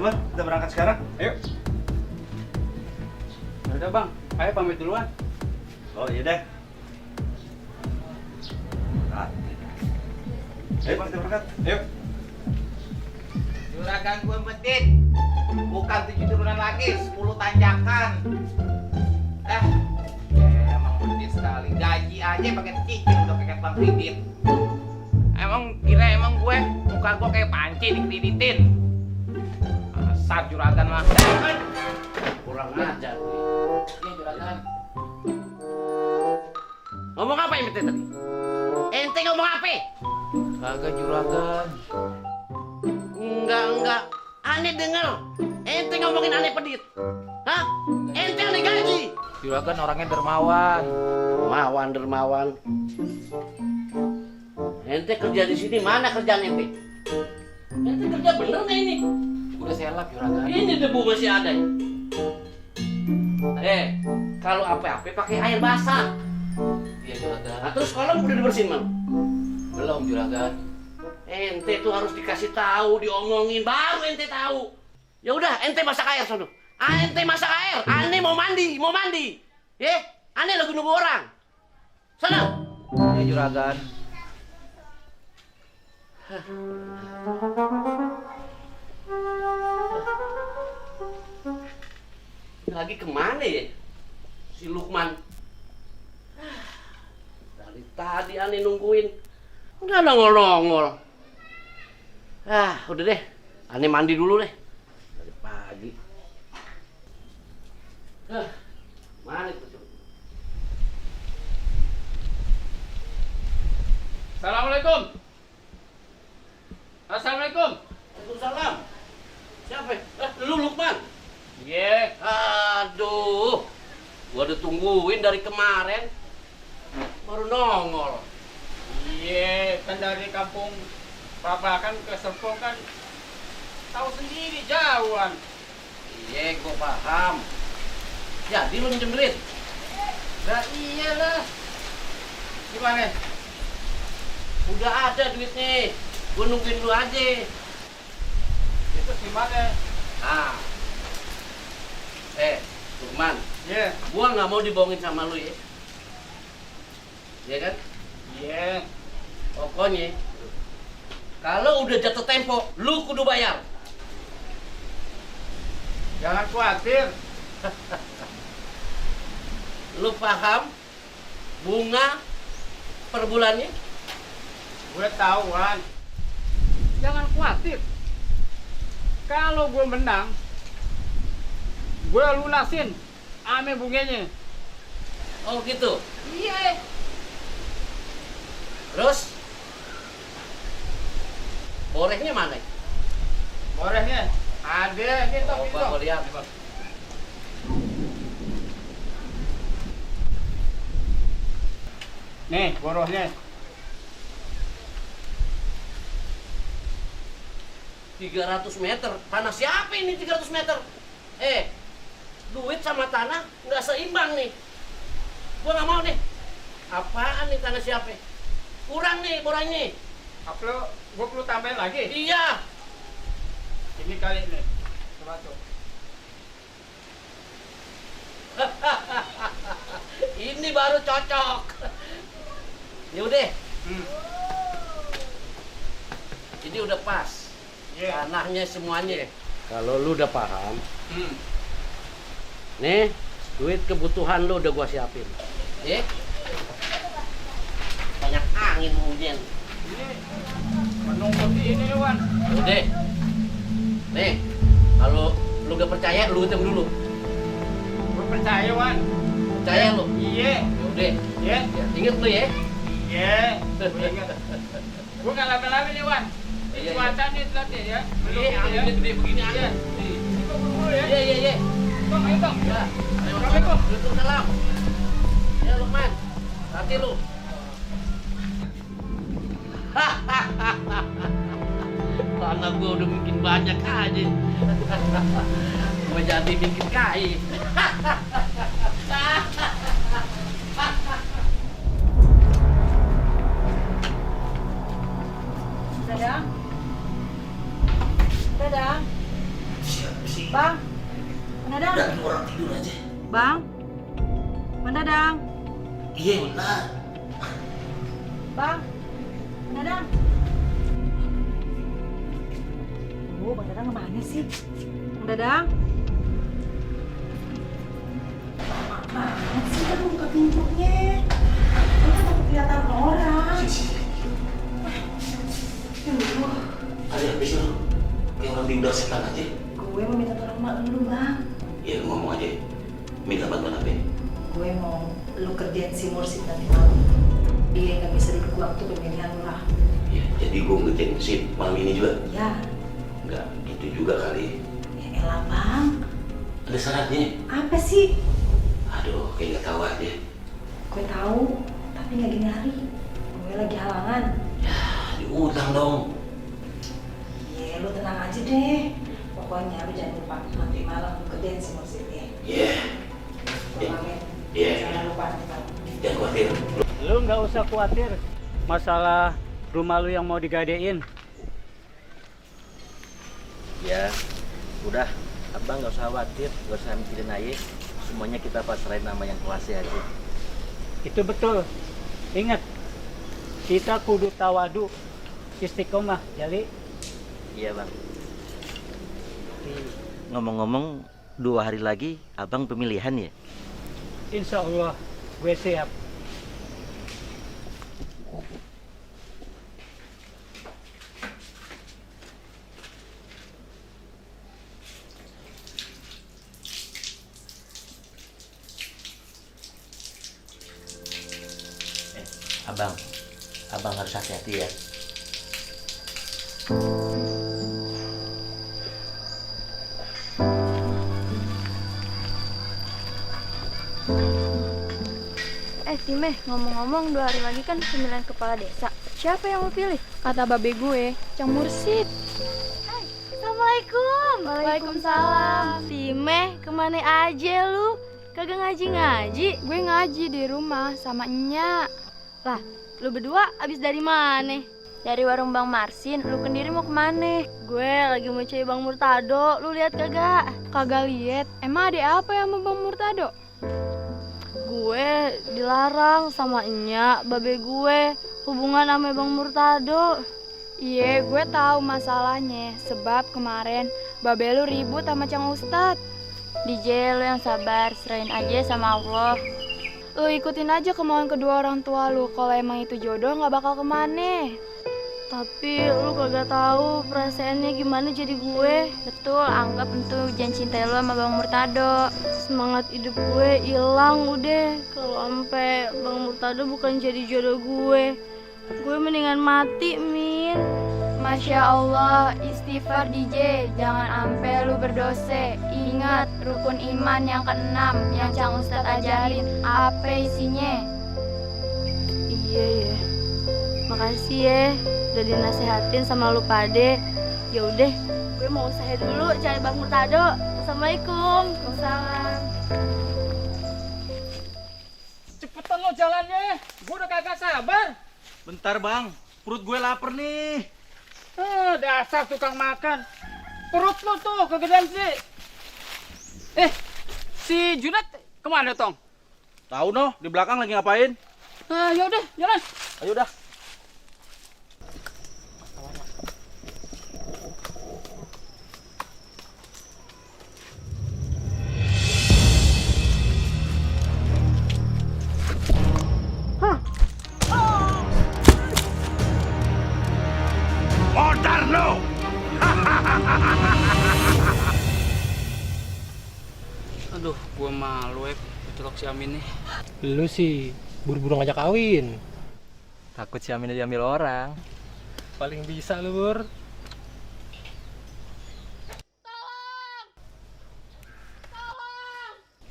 Bang, kita berangkat sekarang. Ayo. Udah bang, ayo pamit duluan. Oh iya deh. Nah. Ayo Bang, kita berangkat. Ayo. Juragan gue medit. Bukan 7 turunan lagi, 10 tanjakan. Emang medit sekali. Gaji aja pakai cicing udah kayak Bang Kredit. Emang gue muka gue kayak panci dikreditin. Asal juragan mah. Kurang ajar nih. Iya juragan. Ngomong apa yang tadi? Ente ngomong apa? Kagak juragan. Enggak. Aneh denger. Ente ngomongin aneh pedit. Hah? Ente aneh gaji. Juragan orangnya dermawan. Dermawan. Ente kerja di sini, mana kerjaan ente? Ente kerja bener nggak ini? Udah selap juragan. Ini debu masih ada ya? Kalau apa-apa pakai air basah. Iya juragan. Nah, terus kolam udah dibersihin mal? Belum juragan. Ente tuh harus dikasih tahu, diomongin baru ente tahu. Ya udah, ente masak air sono. Ente masak air. Ane mau mandi. Ane lagi nunggu orang. Sana. Iya juragan. Lagi kemana ya? Si Lukman. Dari tadi Ane nungguin. Nggak nongol-nongol. Udah deh. Ane mandi dulu deh. Dari pagi. Mana itu? Assalamualaikum. Assalamualaikum. Waalaikumsalam. Siapa? Lu Lukman? Iya. Aduh. Gua udah tungguin dari kemarin. Baru nongol. Iya, kan dari kampung Papa kan ke Serpong kan tahu sendiri jauhan. Iya, gua paham. Jadi lu minjem duit? Nah iyalah. Gimana? Udah ada duitnya. Gua nungguin lu aja. Itu gimana? Ah. Lukman, Iya. gua nggak mau dibohongin sama lu ya. Iya kan? Iya. Pokoknya kalau udah jatuh tempo, lu kudu bayar. Jangan khawatir. Lu paham? Bunga per bulannya? Gue tahuan. Jangan khawatir. Kalau gue menang, gue lunasin ame bunganya. Oh gitu. Iya. Terus borehnya mana? Borehnya ada gitu gitu. Gua lihat. Nih, borohnya. 300 meter. Tanah siapa ini 300 meter? Duit sama tanah nggak seimbang nih. Gua nggak mau nih. Apaan nih tanah siapa? Kurang nih boranya. Apa gue perlu tambahin lagi? Iya. Ini kali ini. Coba tuh. Ini baru cocok. Yaudah. Ini udah pas. Iya. Tanahnya semuanya. Kalau lu udah paham, nih duit kebutuhan lu udah gua siapin. Banyak angin hujan. Ini menunggu ini Wan. Udah. Nih, kalau lu gak percaya, lu hitung dulu. Gue percaya Wan. Percaya lu? Iya. Udah. Iya. Ya, inget lu ya. Iya. Gue ingat. Gue nggak lama-lama nih Wan. Iya, Cuaca nih telat ya. Belum Iya, gitu ya. anginnya gede begini aja. Ikut buru ya. Iya. Bang, ayo bang. Ya. Assalamualaikum. Waalaikumsalam. Ya Lukman, hati lu. Tanah gua udah bikin banyak aja. Gua jadi bikin kaya. Dadang? Dadang? Bang, Dadang. Dan orang tidur aja. Bang, Dadang. Iya benar. Bang, Dadang. Oh, Bang Dadang kemana sih? Bang Dadang. Mana sih? Kan buka pintunya. Kan takut kelihatan orang. Ada habis lu. Kayak orang diudah setan aja. Gue mau minta tolong mak lu, Bang. Ya ngomong aja. Minta bantuan apa? Gue mau lu kerjain si Mursid nanti malam. Dia nggak bisa duduk waktu pemilihan lurah. Ya, jadi gue ngerjain sip malam ini juga. Ya, Enggak gitu juga kali. ya elah Bang. Ada syaratnya. Apa sih? Aduh, kayak nggak tahu aja. Gue tahu, tapi nggak gini hari. Gue lagi halangan. Ya, diutang dong. Iya, lu tenang aja deh. Pokoknya lu jangan lupa nanti malam lu kerjain si Mursid ya. Iya. Gue pamit. Iya. Jangan lupa nanti malam. Jangan khawatir. Lu nggak usah khawatir masalah rumah lu yang mau digadein. Ya, udah, abang nggak usah khawatir, nggak usah mikirin aja. Semuanya kita pasrahin nama yang kelasnya aja. Itu betul. Ingat, kita kudu tawadu, istiqomah. Jadi, Iya bang. Ngomong-ngomong, 2 hari lagi abang pemilihan ya? insya Allah gue siap. Abang harus hati-hati ya. Timeh, ngomong-ngomong 2 hari lagi kan pemilihan kepala desa. Siapa yang mau pilih? Kata babe gue, Cang Mursid. Hai, Assalamualaikum. Waalaikumsalam. Timeh, kemana aja lu? Kagak ngaji-ngaji? Gue ngaji di rumah sama Nya. Lah, lu berdua abis dari mana? Dari warung Bang Marsin. Lu sendiri mau kemana? Gue lagi mau cari Bang Murtado. Lu lihat kagak? Kagak lihat. Emang ada apa yang mau Bang Murtado? Gue dilarang sama Nya, babe gue, hubungan sama Bang Murtado. Iya, gue tahu masalahnya. Sebab kemarin babe lu ribut sama Cang Ustad. DJ lu yang sabar, serahin aja sama Allah. Lu ikutin aja kemauan kedua orang tua lu. Kalau emang itu jodoh nggak bakal kemana. Tapi lu kagak tahu perasaannya gimana jadi gue. Betul, anggap itu janji cinta lu sama Bang Murtado. Semangat hidup gue hilang udah. Kalau sampai Bang Murtado bukan jadi jodoh gue mendingan mati, Min. Masya Allah, istighfar DJ, jangan sampai lu berdosa. Ingat rukun iman yang ke-6 yang Cang Ustad ajarin. Apa isinya? Iya ya. Makasih ya, udah dinasehatin sama lu pade. Ya udah, gue mau usaha dulu cari Bang Murtado. Assalamualaikum. Waalaikumsalam. Cepetan lo jalannya, gue udah kagak sabar. Bentar bang, perut gue lapar nih. Dasar tukang makan. Perut lo tuh kegedean sih. Si Junat kemana Tong? Tahu noh, di belakang lagi ngapain? Ya udah, jalan. Ayo dah. Aduh, gue malu ya kecelok si Amin nih. Lu sih buru-buru ngajak kawin. Takut si Aminnya diambil orang. Paling bisa lu, Bur.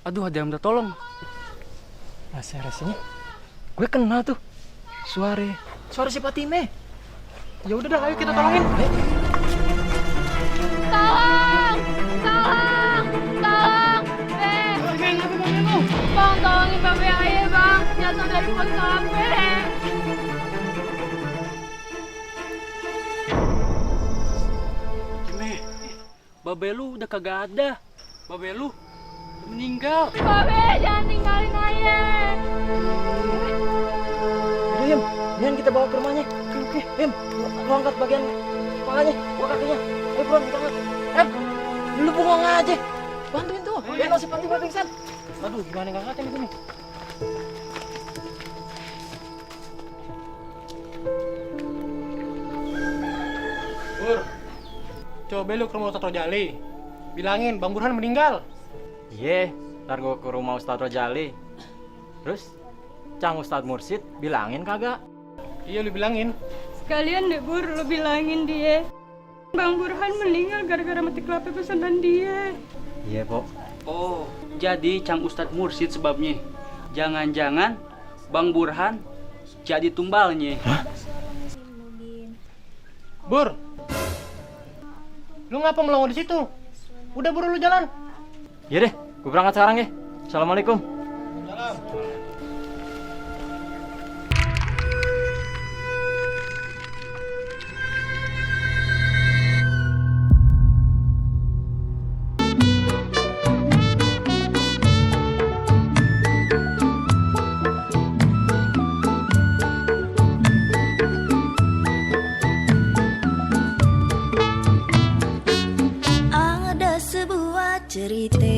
Aduh, ada yang minta tolong. Rasanya gue kenal tuh. Suara si Patime. Ya udah dah, ayo kita tolongin. Tolong! Bang, tolongin babe ayah, Bang. Jatuh dari pos kafe. Babe lu udah kagak ada. Babe lu meninggal. Babe, jangan tinggalin ayah. Udah, Em. Mendingan kita bawa ke rumahnya. Oke, Em. Lu angkat bagian kepalanya, gua kakinya. Ayo, Bron, kita angkat. Em, lu bengong aja. Bantuin tuh. Biar si Panti pingsan. Aduh, gimana ngangkatnya nih? Bur, coba lu ke rumah Ustadz Rojali. Bilangin Bang Burhan meninggal. Iya, ntar gua ke rumah Ustadz Rojali. Terus, Cang Ustadz Mursid bilangin kagak? Iya, lu bilangin. Sekalian deh, Bur, lo bilangin dia. Bang Burhan meninggal gara-gara mati kelapa pesanan dia. Iya, Pok. Oh, jadi Cang Ustadz Mursid sebabnya. Jangan-jangan Bang Burhan jadi tumbalnya. Bur, lu ngapa melongo di situ? Udah buru lu jalan. Iya deh, gua berangkat sekarang ya. Assalamualaikum. Ada sebuah cerita